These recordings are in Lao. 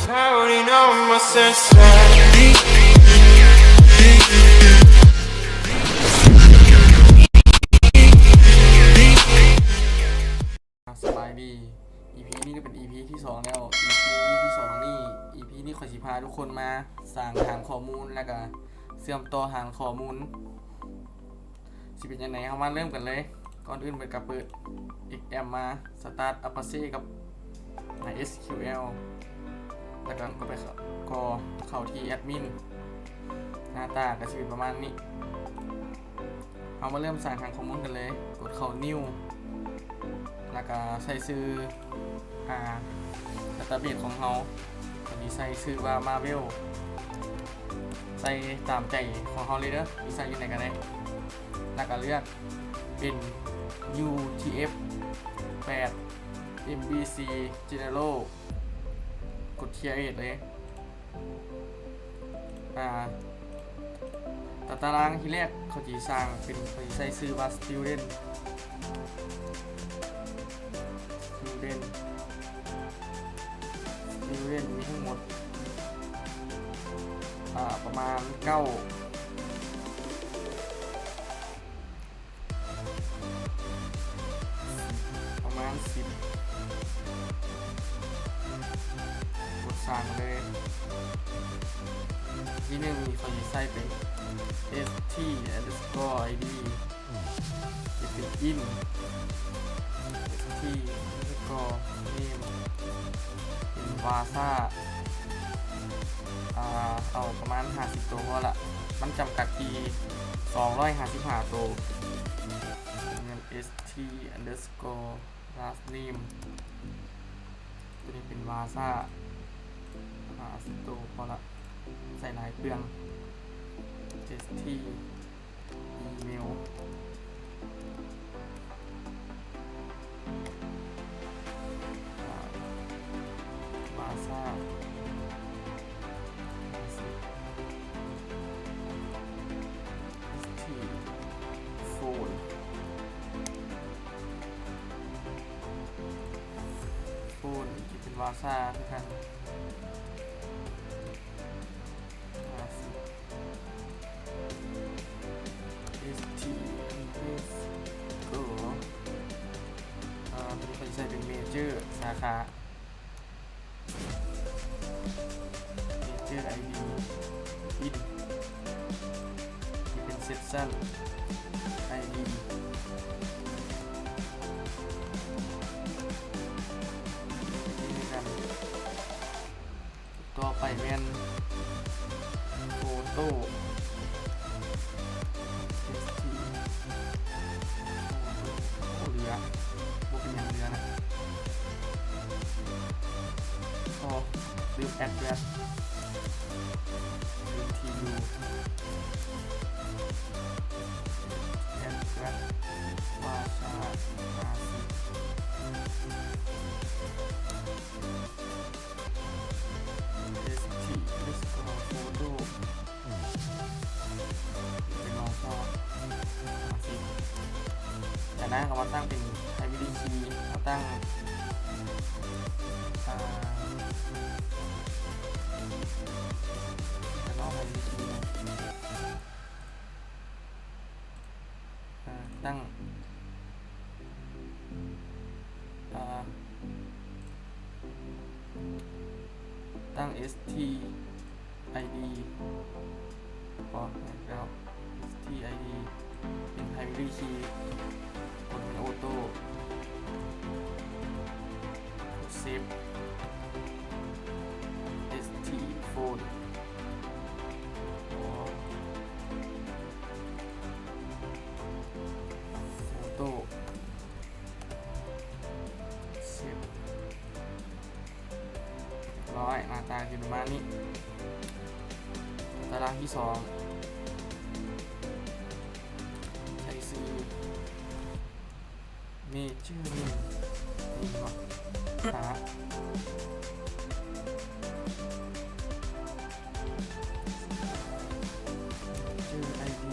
Pouting on my senses. ສະບາຍດີ ອີພີນີ້ກໍເປັນອີພີທີສອງແລ້ວ. ອີພີທີສອງນີ້ ອີພີນີ້ຂ້ອຍຊິພາທຸກຄົນມາສ້າງຖານຂໍ້ມູນ ແລ້ວກະເຊື່ອມຕໍ່ຖານຂໍ້ມູນ ຊິເປັນຈັ່ງໃດ ເຮົາມາເລີ່ມກັນເລີຍ. ກ່ອນອື່ນເພິ່ນກໍເປີດເອັກແອັມມາ Start Apache ກັບ MySQL ແລ້ວກໍ ກໍໄປ ກໍເຂົ້າທີ່ແອັດມິນ ໜ້າຕາກໍຊິເປັນປະມານນີ້. ເຮົາມາເລີ່ມສ້າງຖານຂໍ້ມູນກັນເລີຍ. ກົດເຂົ້າ New ແລ້ວກໍໃສ່ຊື່ ອາ database ຂອງເຮົາ ກໍຊິໃສ່ຊື່ວ່າ Marvel ໃສ່ຕາມໃຈຂອງເຮົາເລີຍເດີ ຊິໃສ່ຢູ່ໃດກໍໄດ້ ແລ້ວກໍເລືອກເປັນ UTF ແປດ MVC General ກົດ Create ເລີຍ. ອາ ຕາຕະລາງທີແລກເຂົາຊິສ້າງເປັນ ເຂົາຊິໃສ່ຊື່ວ່າ Student Student Student ມີທັງໝົດ ອາ ປະມານເກົ້າ ປະມານສິບ ກົດສ້າງເລີຍ. ທີໜຶ່ງ ຂ້ອຍຊິໃສ່ເປັນ ST underscore ID ຈະເປັນ int ST underscore name ເປັນ Vasa ອາ ເອົາປະມານຫ້າສິບໂຕພໍລະ ມັນຈຳກັດທີ່ສອງຮ້ອຍຫ້າສິບຫ້າໂຕ. ແລ້ວ ST underscore last name ໂຕນີ້ເປັນ Vasa ຫ້າສິບໂຕພໍລະ ໃສ່ຫຼາຍເປືອງ. ST email Vasa ST phone phone ທີ່ເປັນ Vasa ຄືກັນ. ST underscore ອາ ຕົວນີ້ຂ້ອຍຊິໃສ່ເປັນ major ສາຂາ major ID int ທີ່ເປັນ session ID ນີ້ຄືກັນ. ຕໍ່ໄປແມ່ນ photo ST ໂອ້ ເຫຼືອ ບໍ່ເປັນຫຍັງ ເຫຼືອນະ. ອໍ ລືມ address ລືມທີ່ຢູ່ address Vasa ຫ້າສິບ ST underscore photo ເປັນ Vasa ຫ້າສິບ. ຈາກນັ້ນເຮົາມາຕັ້ງເປັນ primary key ເຮົາຕັ້ງ ອາ primary key ເນາະ ອາ ຕັ້ງ ອາ ຕັ້ງ ST ID ພໍແລ້ວ ST ID ເປັນ primary key ກົດເປັນ auto save ST phone photo save ຮຽບຮ້ອຍ ໜ້າຕາຊິປະມານນີ້. ຕາຕະລາງທີສອງ ໃສ່ຊື່ major name ນີ້ເນາະ ຫາ major ID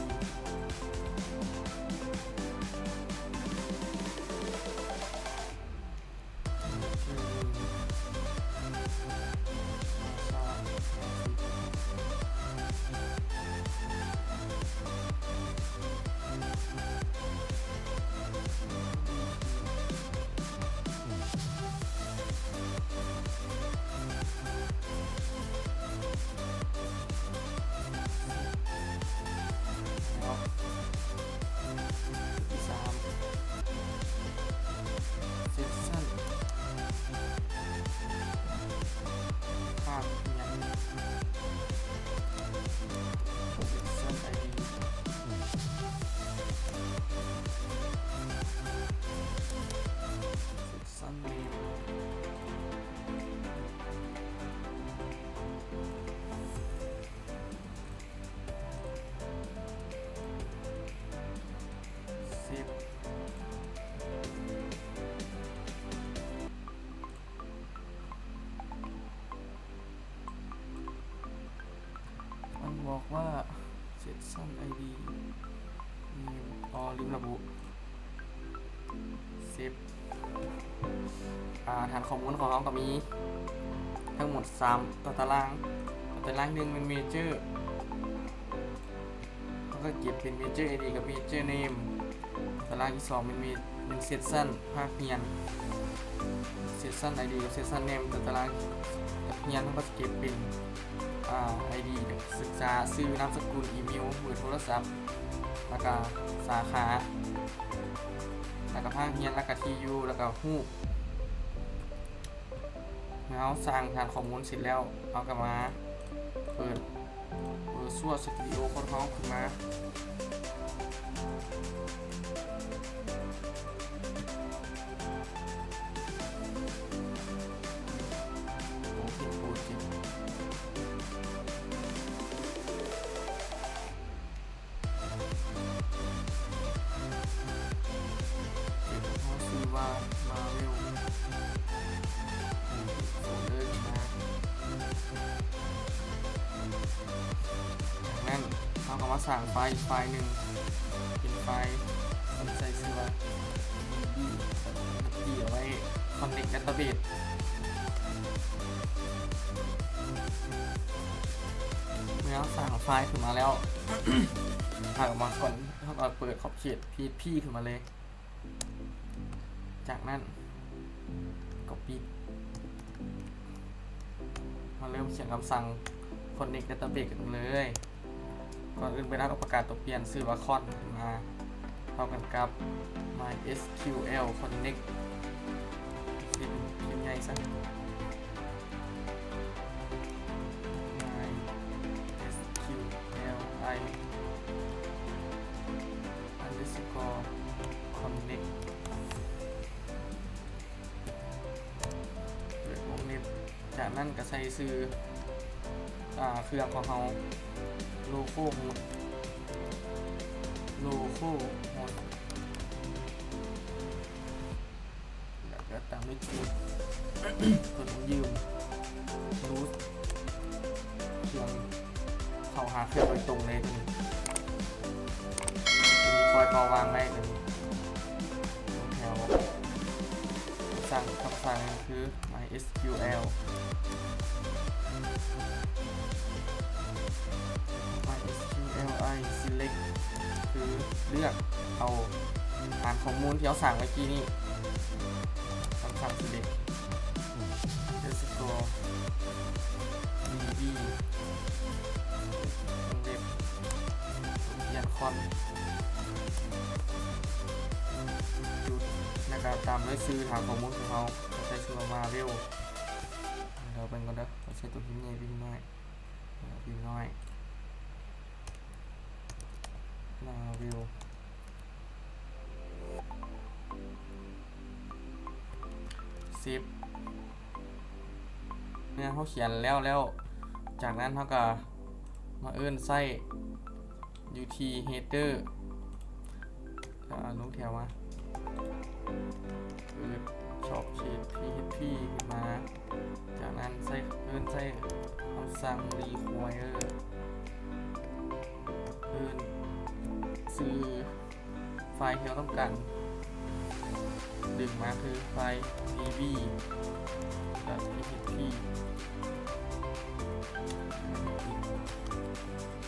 ອກວ່າ ເຊັກຊັນໄອດີ ນາມ ອໍ ລືມລະບຸ ເຊບ ອາ ຖານຂໍ້ມູນຂອງເຮົາກໍມີທັງໝົດສາມຕາຕະລາງ. ຕາຕະລາງໜຶ່ງແມ່ນເມເຈີ ເຮົາກໍເກັບເປັນເມເຈີໄອດີກັບເມເຈີເນມ. ຕາລາງທີສອງແມ່ນ ແມ່ນເຊັກຊັນພາກຮຽນ ເຊັກຊັນໄອດີກັບເຊັກຊັນເນມ. ຕາຕະລາງຮຽນເຮົາກໍຈະເກັບເປັນ ອາ ໄອດີນັກສຶກສາ, ຊື່, ນາມສະກຸນ, ອີເມວ, ເບີໂທລະສັບ ແລ້ວກະສາຂາ ແລ້ວກະພາກຮຽນ ແລ້ວກະທີ່ຢູ່ ແລ້ວກະຮູບ. ເມື່ອເຮົາສ້າງຖານຂໍ້ມູນເສັດແລ້ວ ເຮົາກໍມາເປີດ Visual Studio ຂອງເຮົາຂຶ້ນມາ. ໂອເຄ ໂອເຄ ເກັບຂອງເຮົາຊື່ວ່າ Marvel ໂຟລເດີມາ. ຈາກນັ້ນເຮົາກໍມາສ້າງໄຟລ໌ອີກໄຟລ໌ໜຶ່ງ ເປັນໄຟລ໌ທີ່ໃສ່ຊື່ວ່າ DB ທີ່ເອົາໄວ້ Connect Database. ເມື່ອສ້າງໄຟລ໌ຂຶ້ນມາແລ້ວ ເຮົາກໍມາ ເຮົາກໍເປີດຂອບເຂດ PHP ຂຶ້ນມາເລີຍ. ຈາກນັ້ນກໍປິດ. ມາເລີ່ມຂຽນຄຳສັ່ງ Connect Database ກັນເລີຍ. ກ່ອນອື່ນເບິດ ເຮົາກໍປະກາດຕົວປ່ຽນຊື່ວ່າ Con ຂຶ້ນມາ ເທົ່າກັນກັບ MySQL Connect ເຮັດເປັນພິມໃຫຍ່ຊະ. MySQLi underscore connect ເປີດວົງເລັບ. ຈາກນັ້ນກໍໃສ່ຊື່ ອາ ເຄື່ອງຂອງເຮົາ localhost localhost ແລ້ວກໍຕາມດ້ວຍ root ເພິ່ນບໍ່ຢືມ root ເຄື່ອງເຂົ້າຫາເຄື່ອງໂດຍຕົງເລີຍ. ຕົວນີ້ ຕົວນີ້ປ່ອຍເປົ່າວາງໄວ້. ຕົວນີ້ແຖວ ຄຳສັ່ງ ຄຳສັ່ງຄື MySQL MySQLi select ຄືເລືອກເອົາຖານຂໍ້ມູນທີ່ເຮົາສ້າງເມື່ອກີ້ນີ້. ຄຳສັ່ງ select underscore db ວົງເລັບ ຕົວປ່ຽນ con ຈຸດ ແລ້ວກໍຕາມດ້ວຍຊື່ຖານຂໍ້ມູນຂອງເຮົາ ກໍໃສ່ຊື່ວ່າ Marvel. ເຮົາເບິ່ງກ່ອນເດີ ເຮົາໃສ່ຕົວພິມໃຫຍ່ ພິມນ້ອຍ ພິມນ້ອຍ Marvel. ເຊບ. ເມື່ອເຮົາຂຽນແລ້ວແລ້ວ ຈາກນັ້ນເຮົາກໍມາເອີ້ນໃຊ້ຢູ່ທີ່ header ອາ ລົງແຖວມາ ເປີດຂອບເຂດ PHP ຂຶ້ນມາ. ຈາກນັ້ນໃຊ້ ເອີ້ນໃຊ້ຄຳສັ່ງ require ເອີ້ນຊື່ ໄຟລ໌ທີ່ເຮົາຕ້ອງການດຶງມາຄືໄຟລ໌ db.php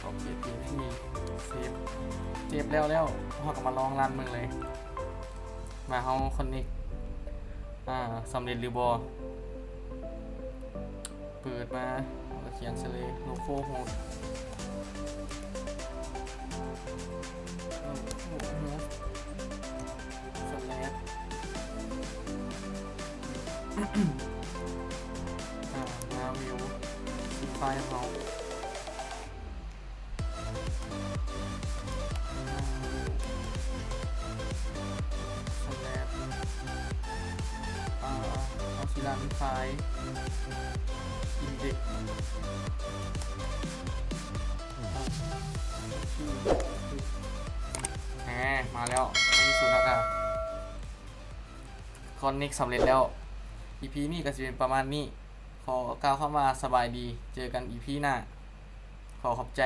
ຂອບເຂດ php ເຊບ. ເຊບແລ້ວແລ້ວ ເຮົາກໍມາລອງຣັນເບິ່ງເລີຍ ວ່າເຮົາ connect ອາ ສຳເລັດຫຼືບໍ່. ເປີດມາ ເຮົາກໍຂຽນໃສ່ເລີຍ localhost localhost slash ອາ Marvel ຊື່ໄຟລ໌ຂອງເຮົາ Marvel slash ອາ ເຮົາຊິຣັນໄຟລ໌ index ແຮ ມາແລ້ວ ໃນທີ່ສຸດເຮົາກໍ connect ສຳເລັດແລ້ວ. ອີພີນີ້ກໍຊິເປັນປະມານນີ້. ຂໍກ່າວຄຳວ່າສະບາຍດີ ເຈີກັນອີພີໜ້າ. ຂໍຂອບໃຈ.